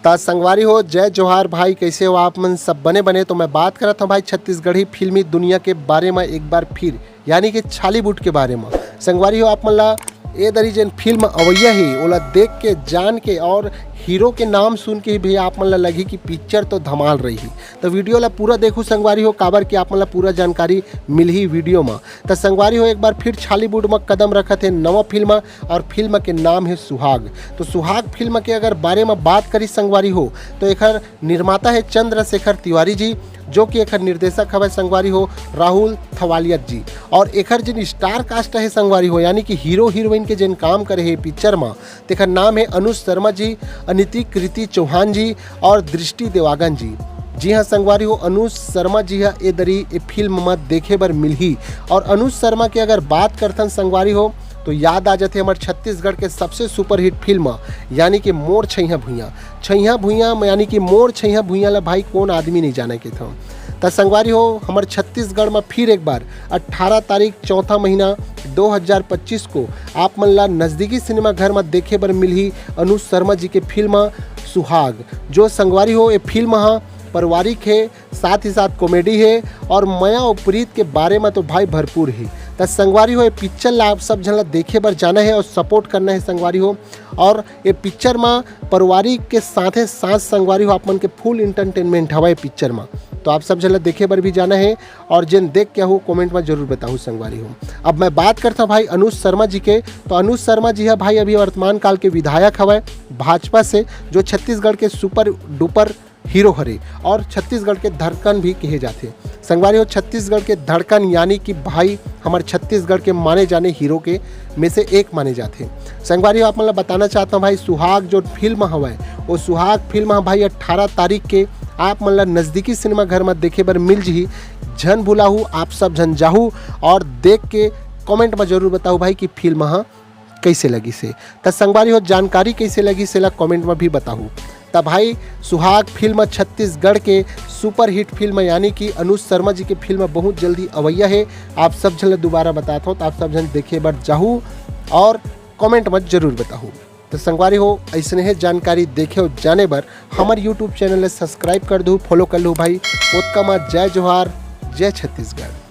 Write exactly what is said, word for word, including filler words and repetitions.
त संगवारी हो, जय जोहार भाई, कैसे हो आप मन? सब बने बने। तो मैं बात करत हूँ भाई छत्तीसगढ़ी फिल्मी दुनिया के बारे में एक बार फिर, यानी कि छॉलीवुड के बारे में। संगवारी हो, आप मन ला ए दरी जेन फिल्म अवैया हे, ओला देख के, जान के और हीरो के नाम सुन के ही भैया आप मन ला लगही कि पिक्चर तो धमाल रही। तो वीडियो ला पूरा देखू संगवारी हो, काबर कि आप मन ला पूरा जानकारी मिलही वीडियो में। त संगवारी हो, एक बार फिर छॉलीवुड में कदम रखत हे नवा फिल्म, और फिल्म के नाम हे सुहाग। तो सुहाग फिल्म के अगर बारे में बात करी संगवारी हो, तो एकर निर्माता हे चंद्रशेखर तिवारी जी, जो कि एकर निर्देशक हवय संगवारी हो राहुल थवालियत जी। और एकर जिन स्टार कास्ट हे संगवारी हो, यानी कि हीरो हीरोइन के जिन काम करे हे पिक्चर में, तेकर नाम हे अनुज शर्मा जी, अनिति कृति चौहान जी और दृष्टि देवागन जी। जी हाँ संगवारी हो, अनुज शर्मा जी हा ए दरी ए फिल्म में देखे बर मिलही। और अनुज शर्मा के अगर बात करथन संगवारी हो, तो याद आ जाथे हमर छत्तीसगढ़ के सबसे सुपरहिट फिल्म, यानी कि मोर छैहा भुइयां। छैहा भुइयां, यानी कि मोर छैहा भुइयां ला भाई कोन आदमी नहीं जाने के था। त संगवारी हो, हमर छत्तीसगढ़ में फिर एक बार अट्ठारह तारीख चौथा महीना दो हज़ार पच्चीस को आप मन ला नजदीकी सिनेमा घर में देखे बर मिलही अनुज शर्मा जी के फिल्म सुहाग। जो संगवारी हो, ये फिल्म हा पारिवारिक हे, साथ ही साथ कॉमेडी हे और मया और प्रीत के बारे में तो भाई भरपूर हे। त संगवारी हो, ये पिक्चर ला आप सब झन ला देखे बर जाना हे और सपोर्ट करना हे संगवारी हो। और ये पिक्चर में पारिवारिक के साथे साथ संगवारी हो, आप मन के फुल एंटरटेनमेंट हवय पिक्चर में। तो आप सब झन ला देखे बर भी जाना हे और जेन देख के आहू कमेंट में जरूर बताहू संगवारी हो। अब मैं बात करता भाई अनुज शर्मा जी के। तो अनुज शर्मा जी हा भाई अभी वर्तमान काल के विधायक हवय भाजपा से, जो छत्तीसगढ़ के सुपर डुपर हीरो हरे और छत्तीसगढ़ के धड़कन भी कहे जाथे। संगवारी हो, छत्तीसगढ़ के धड़कन यानी कि भाई हमर छत्तीसगढ़ के माने जाने हीरो के में से एक माने जाथे। संगवारी हो, आप मन ला बताना चाहता हूँ भाई, सुहाग जो फिल्म हवय, वो सुहाग फिल्म ह भाई अट्ठारह तारीख के आप मन ला नजदीकी सिनेमा घर में देखे बर मिल जही। झन भुलाहू, आप सब झन जाहू और देख के कमेंट में जरूर बताहू भाई कि फिल्म ह कैसे लगिस हे। त संगवारी हो, जानकारी कैसे लगिस हे, ला कमेंट में भी बताहू। त भाई, सुहाग फिल्म छत्तीसगढ़ के सुपरहिट फिल्म यानी कि अनुज शर्मा जी के फिल्म बहुत जल्दी अवैया हे। आप सब झन ला दोबारा बतात हो, त आप सब झन देखे बर जाहू और कमेंट में जरूर बताहू। त संगवारी हो, ऐसने हे जानकारी देखे और जाने बर हमर यूट्यूब चैनल ला सब्सक्राइब कर दू, फॉलो कर लू भाई। ओतका मा जय जोहार, जय छत्तीसगढ़।